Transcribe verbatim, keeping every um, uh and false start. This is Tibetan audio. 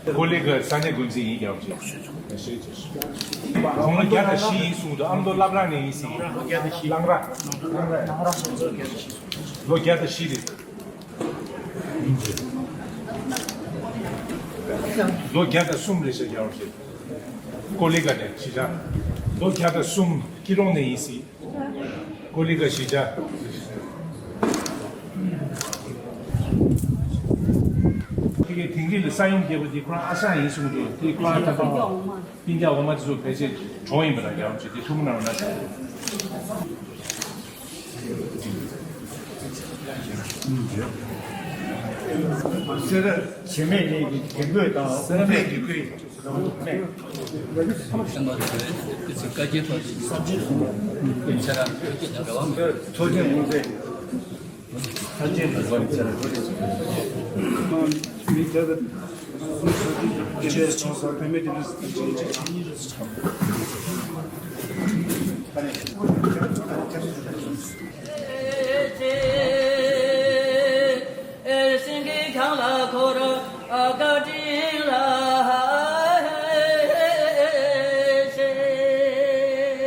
ཀོ་ལི་གི་ས་གནས་འགོ་འཛིན་ཡིན་ཀྱང་ཅི། དགུང་ལོ་བརྒྱ་དང་བཞི་ཡིན་གསུངས་འདུག་ཨ་མདོ་བླ་བྲང་ནས་ཡིན་ཟིན། ལང་ར། ལོ་བརྒྱ་དང་བཞི་རེད། ལོ་བརྒྱ་དང་གསུམ་རེད་ཤག་ཀོ་ལི་ག་ནས་གཞིས་ཆགས། ལོ་བརྒྱ་དང་གསུམ་སྐྱིད་གྲོང་ནས་ཡིན་སྲིད། ཀོ་ལི་ག་གཞིས་ཆགས། དེ་གའི་དིང་རི་ལ་ས་ཡོམ་བརྒྱབ་པ་དེ་ཁོ་རང་ཨ་ཞང་ཡིན་གསུངས་འདུག་དེ་ཁོ་རང་ད་ལྟ་སྤུན་ཀྱག་འོག་མ་དེ་ཚོ་ཕལ་ཆེར་གྲོངས་ཡིན་པ་འདྲ། རྒྱ་རོམ་ཆེ་དེ་ཐུགས་མ་གནང་ན། སེ་ར་བྱེ་མའི་གླིང་གི་དགེ་བསྐོས་དང་། སེ་ར་བྱེ་མའི་གླིང་གི་དགེ་བསྐོས།